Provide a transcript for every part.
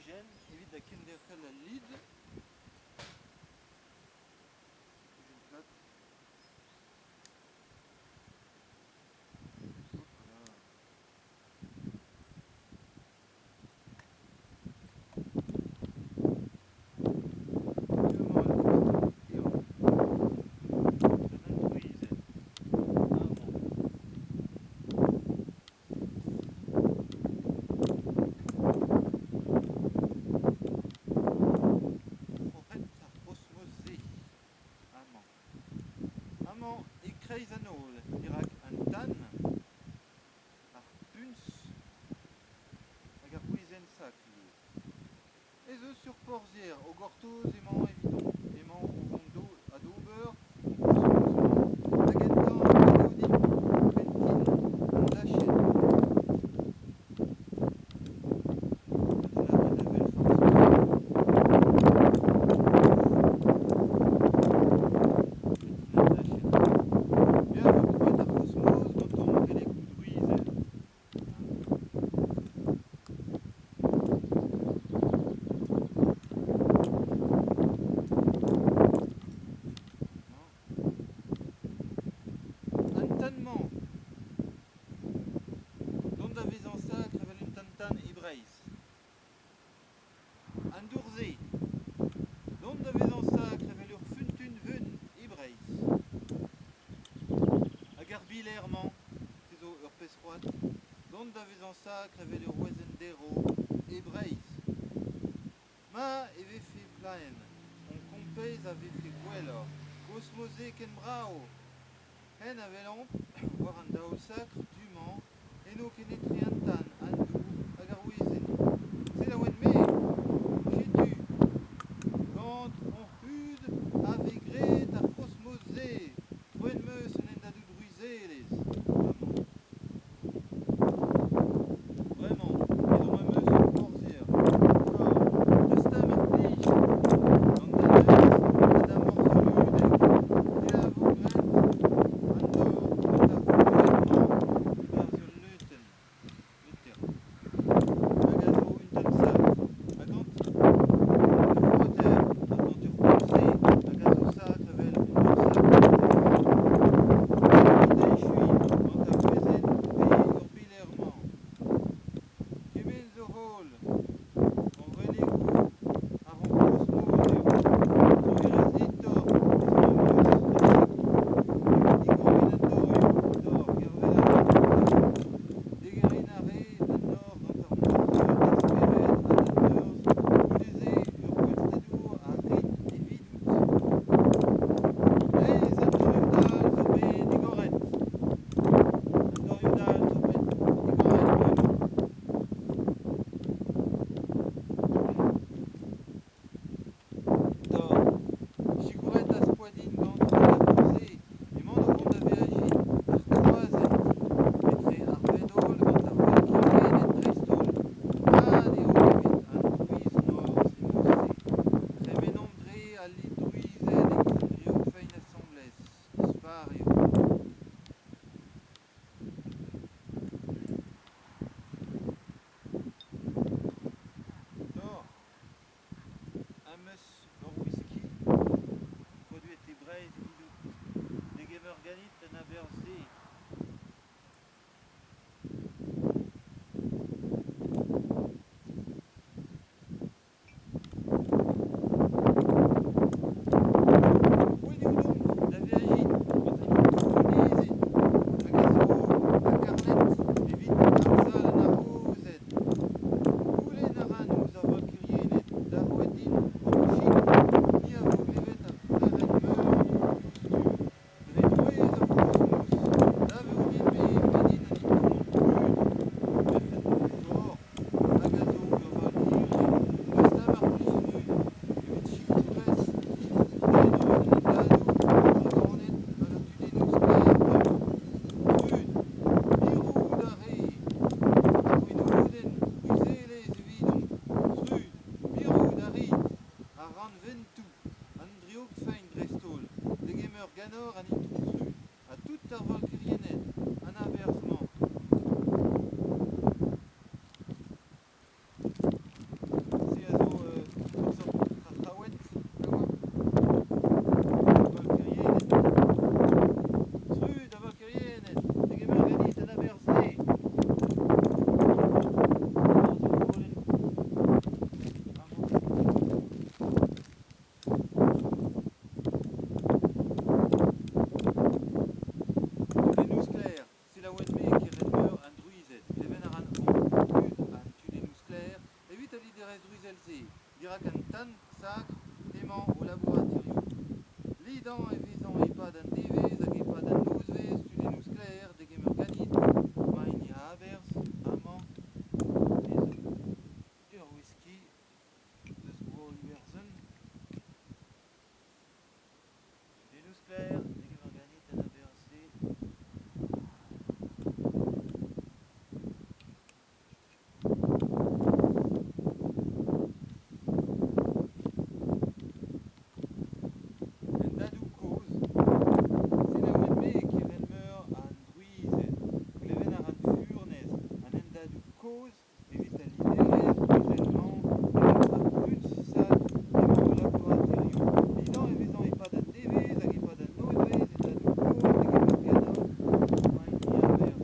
Kunujenn evit da kenderc'hel al lid. Kunujenn plat. Hop là. Emañ al loar heol. Gant an drouized. Amañ. Troc'het ar c'hosmoz-se amañ. Amañ e-kreiz an holl dirak an tan, ar puñs hag ar wezenn sakr ivez. Ez eus ur porzhier o gortoz emañ evidon. Emañ o vont adober hon c'hosmoz-mañ da gentañ ret eo dimp pentin an dachenn. Me a vo krouet ar c'hosmoz gantañ relegoù drouizel. An tan-mañ Dont da vezañ sakr evel un tan-tan e Breizh. An dour-se. Dont da vezañ sakr evel ur feunteun vun e Breizh. Hag ar biler-mañ, se zo ur pezh c'hoad, dont da vezañ sakr evel ur wezenn-derv e Breizh. Ma e vefe plaen, hon kompez a vefe gwelloc'h, kosmoze ken brav. Hen a welomp war an daol sakr du-mañ, eno kenetre an tan, an dour hag ar wezenn. Selaouit-me, setu gant hon c'hud a vez graet ar c'hosmoz-se. Troet 'm eus un hendadoù drouizelezh amañ. Bremañ ezhomm am eus ur porzhier. Kor, deus 'ta mar plij, gant da neuz ha da morzhol-hudek. Te a vo graet an dor gant ar rouedad-mañ e-barzh ul leutenn. Leutern. Hag a zo un tamm sakr. Ha ganti ur c'hoater ha gant ur porzh-se hag a zo sakr evel un dor sakr. Te eo da echuiñ gant ar wezenn pe ur biler-mañ. Kement zo holl hon relegoù àr hon kozh-noz eo. Soñjerezh ditoc'h ez omp eus da sikour evit digoriñ an dorioù dor gervel a ran Degerin a rae an nor gant ar morzhol d'ar spered ha d'an urzh goude-se ur gwall-stadour a rin evidout. Laezh an dorioù-dal zo bet digoret. An dorioù-dal zo bet digoret bremañ. Dor. Sikouret az poa din gant al labour-se. Emaon o vont da veajiñ ar kroazhent etre ar bed-holl gant ar Valkirienned dreist-holl. Mat eo evit an drouiz norzh e-mod-se. Tremenomp dre al lid-drouized e-giz greomp asambles. Dispar eo. Dor. Am eus ur wiski produet e Breizh evidout. Degemer ganit en aberzh-se. Poent eo dont da veajiñ gant an Itronezed hag a zo takarnet evit arzhal an harozed. Goulenn a ran ouzh ar valkirienned da roet din ho sikour. Ni a vo klevet ar frered-meur diouzhtu. Dre douez ar c'hosmoz, dav eo din-me pediñ an itron Brud, merc'hed Thor, hag a zo ur valkirienn. Deus 'ta mar plij Brud, evit sikourez den an hendadoù, ar dragoned hag an tudennoù sklaer bremañ. Brud, mirout a re ar wenodenn ruzelezh evidomp. Brud, mirout a rit ar rannventoù, an dreogfein dreist-holl, degemer ganeoc'h an itron Brud ha tout ar valkirienned an aberzh-mañ. Se Lidañ e vezañ e-pad an devezh hag e-pad an nozvezh, tudennoù sklaer, degemer ganit, ma hini a-aberzh, amañ ez ur whisky eus Bro-Iwerzhon. Tudennoù sklaer, degemer ganit en aberzh-se. An dadoù-kozh, selaouet-me e Kerel-Meur an Drouized, klevet a ran furnez an hendadoù-kozh evit al liderezh drouizel-mañ emañ ar puñs sakr emañ o labourat hiziv. Lidañ e vezañ e-pad an devezh hag e-pad an nozvezh e dadoù-kozh degemer ganeoc'h ma hini a-berzh.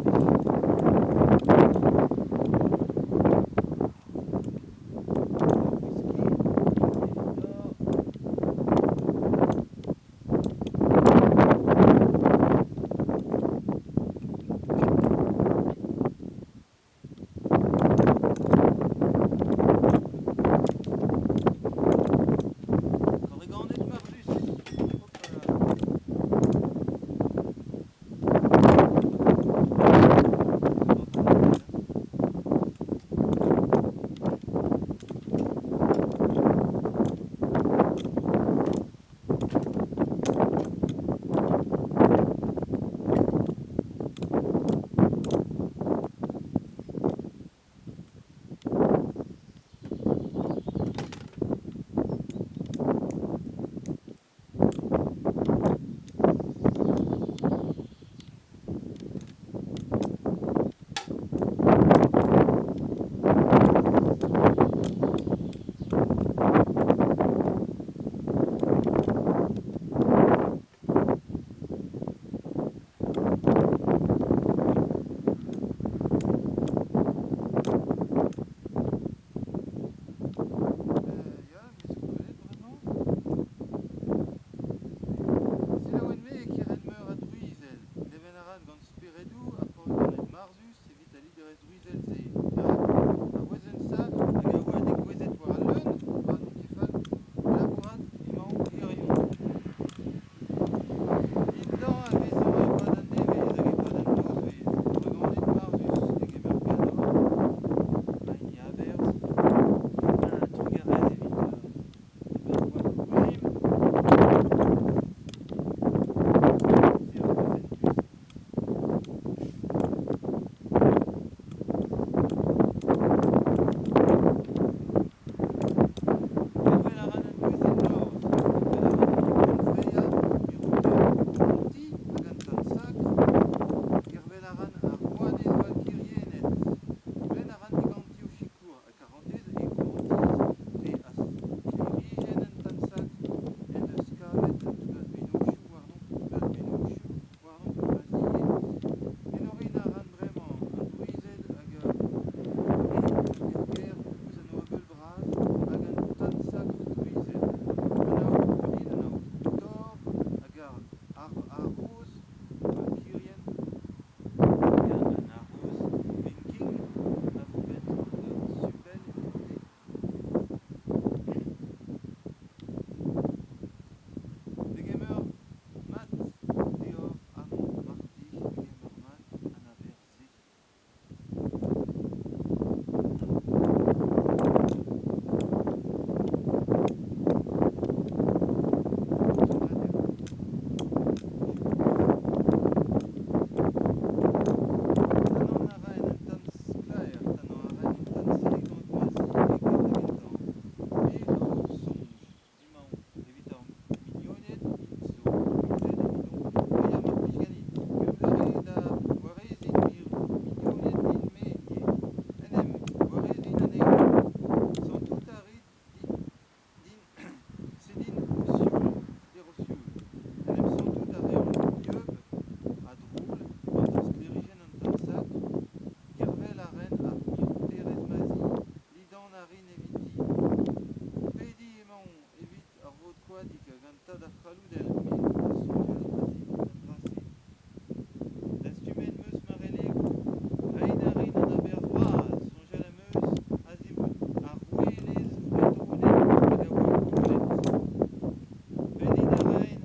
Ur whisky evit Korriganed marzhus. Ya, me zo gwelet bremañ. Selaouet-me e Kerel-Meur a Drouizel. Klevet a ran gant speredoù ha korriganed marzhus evit al liderezh drouizel-se. Perak? Ar wezenn sakr hag a oa degouezhet war al leun, pa n'eo ket fall, o labourat emañ hiziv. Lidañ a vezañ e-pad an devezh hag e-pad an nozvezh. Korriganed marzhus degemer ganeoc'h, ma hini a-berzh. Trugarez evit ober goap ouzhimp. Se a zo fentus. Gervel a ran an doueez Norzh, gervel a ran an itron Freya, mirout an ti hag an tan sakr, gervel a ran ar rouanez Valkirienned. Goulenn a ran diganti o sikour ha karantez he koantiz dre sklêrijenn an tan sakr en deus kavet un toullad mennozhioù warnomp toullad mennozhioù warnomp ma zi Enoriñ a ran bremañ an drouized hag er gêr ouzh an oabl bras hag an tan sakr drouized, an aotrou Odin, an aotrou Thor hag ar haroz Valkirienn hag an haroz Viking a vo graet ur sabel evite. Degemer mat deoc'h amañ mar plij, degemer mat an aberzh-se. Tennañ a raen un tamm sklaer, tennañ a raen un tamm se gant ma zi da gentañ. Me a ho soñj. Emaon evit ar mignoned int zo mirotet evidon bezañ mar plij ganit. Gallout a rit da wareziñ mignoned din-me ivez. En em wareziñ anezho. Santout a rit din seniñ ho sioul, ster ho sioul. En em santout a reont dieub ha drol gant ar sklêrijenn an tan sakr. Gervel a ran ar mirouterez ma zi, lidañ a rin eviti. O pediñ emaon evit ar vod koadig hag an tad ar c'halloudel me da soñjal a-zivout an dra-se. Dastumet 'm eus ma relegoù, reiñ a rin an aberzh bras, soñjal am eus a-zivout ar roueelezh vretoned hag a oa kollet. Pediñ a raen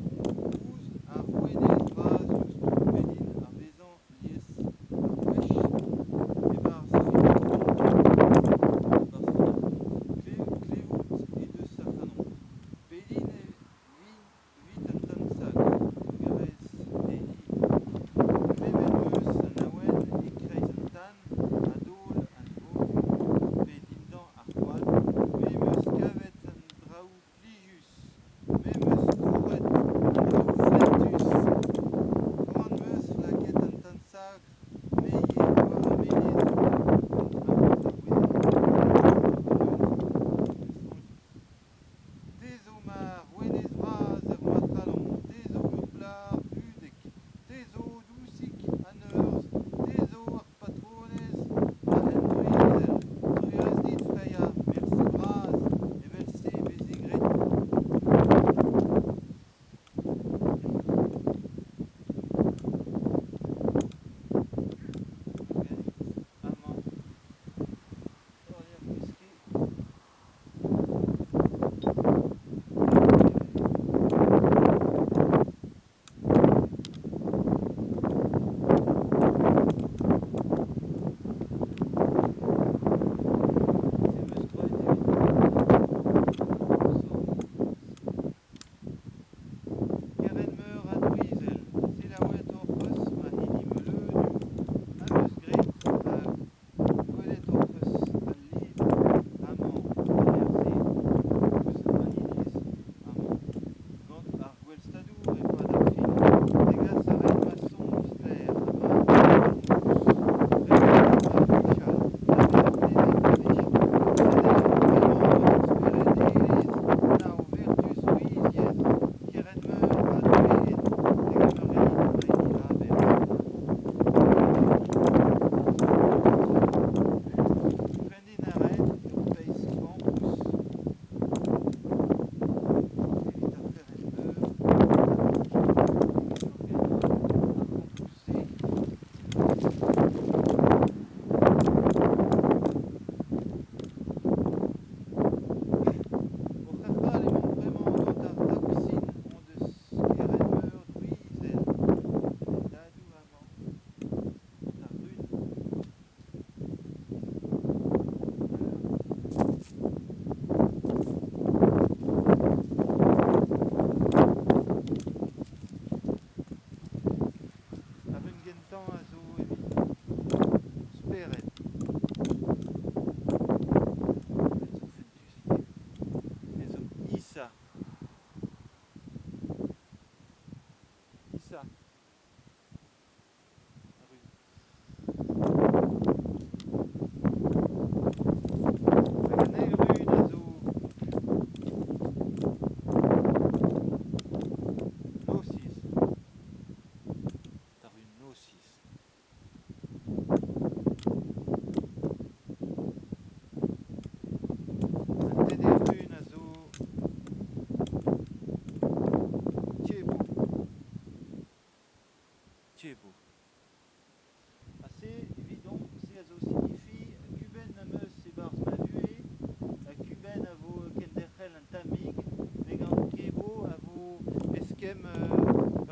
Eskemm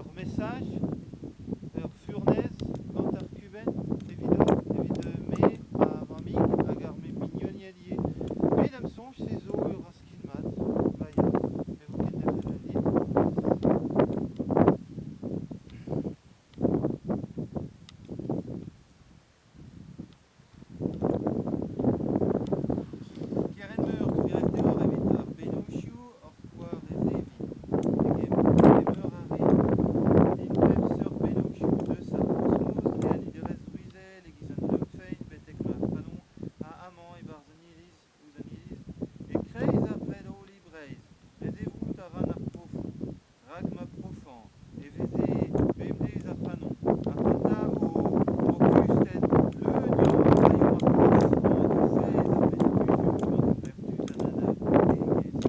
ur mesaj, ur furnez gant ar kubenn evidoc'h, evit me, ma mammig hag ar mignoned ivez. Me da'm soñj se zo ur raskin mat, va ya, ne vo ket derc'hel din. Kerent-meur, graet deoc'h evit ar bennozhioù hor poa resevet. Degemer a rit din pep seurt bennozhioù deus ar c'hosmoz dre al liderezh drouizel e-giz an Dreugfein betek ma c'halon ha amañ e-barzh an iliz ouzh an iliz e-kreiz ar pred-holl Breizh. Resevout a ran ar profoù rak ma profañ e veze bemdez ac'hanon. Ac'hanta ho brokusted leuniañ a raio ma c'horf gant o feiz ar vertuzioù gant o vertuz an anaoudegezh.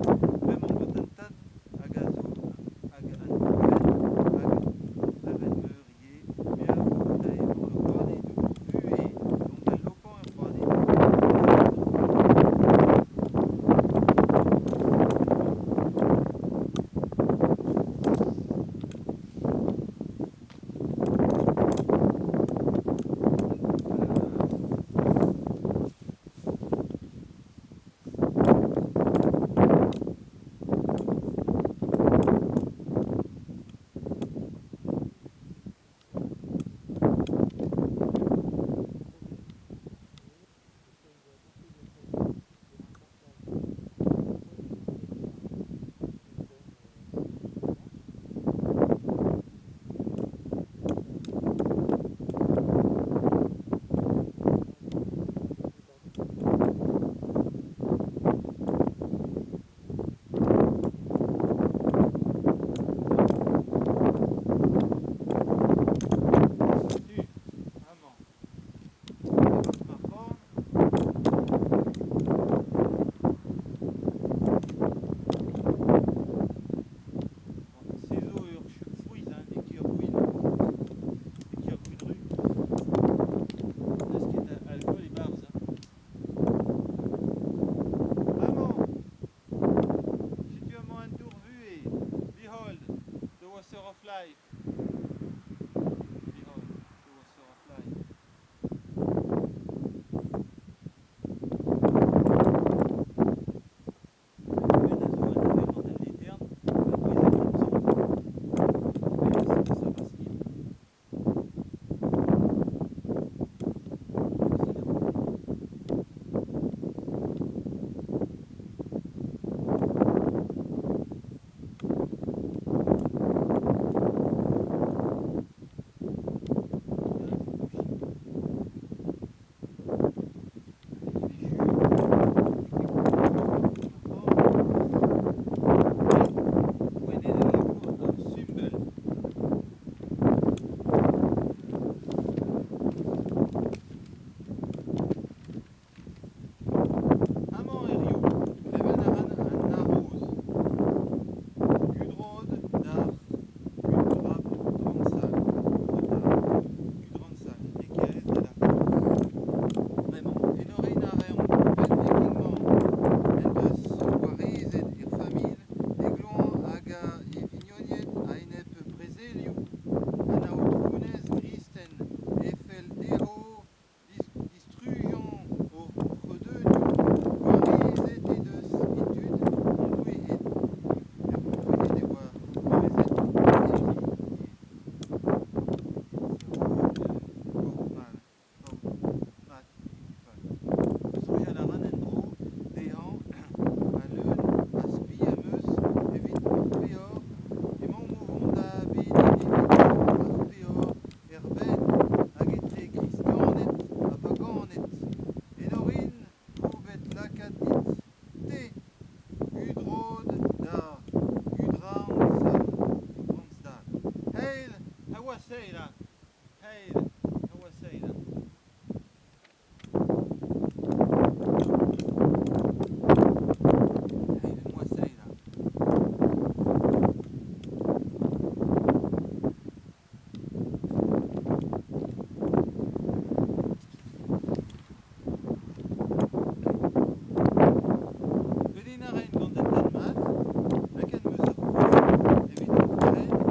Bremañ gant an tad hag a zo hag an Dreven hag Dreven-Meur ivez, me a vo da evañ ur banne dour buhez, dont da lopañ ur banne dour buhez. Setu amañ e-barzh ma c'horn. Se zo ur chug-frouezh hein, n'eo ket ur gwin. N'eo ket ur gwin ruz. N'eus ket alkool e-barzh hein. Amañ, setu amañ un dour-vuhez. Behold, the water of life. Behold, the water of life. Ben a zo un avel gant al letern ha gouezet da'm soñj. Penaos eus ar raskin. Amañ hiziv, klevet a ran an haroz Gudrod d'ar Gudrandsal e kerez da lâret. Bremañ, enoriñ a reomp penn-viking-mañ en deus gwarezet er familh e gloan hag e vignoned a-enep brezelioù an aotrounez gristen e fell dezho distrujañ o c'hreunioù. Gwarezet he deus e dud an doueed. Doueed e oa gwarezet Mat, fall. Soñjal a ran en-dro dezhañ ha leun a spi am eus evit ar peoc'h. Emaomp o vont da bediñ evit ar peoc'h er bed hag etre kristianed ha paganed. Enorin vo bet lakaet dit, te, Gudrod da Gudrandsdal. Heil ha Heil ha waseila. Heil en waseila. Pediñ a raen gant un tad mat, lakaet 'm eus ur prof evit an oferenn.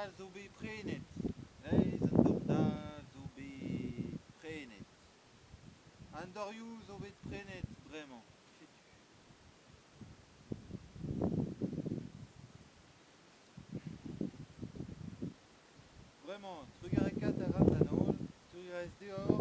dor-dal zo bet prenet. Laezh an dor-dal zo bet prenet. An dorioù zo bet prenet bremañ, setu. Bremañ, trugarekaat a ran d'an holl, trugarez deoc'h.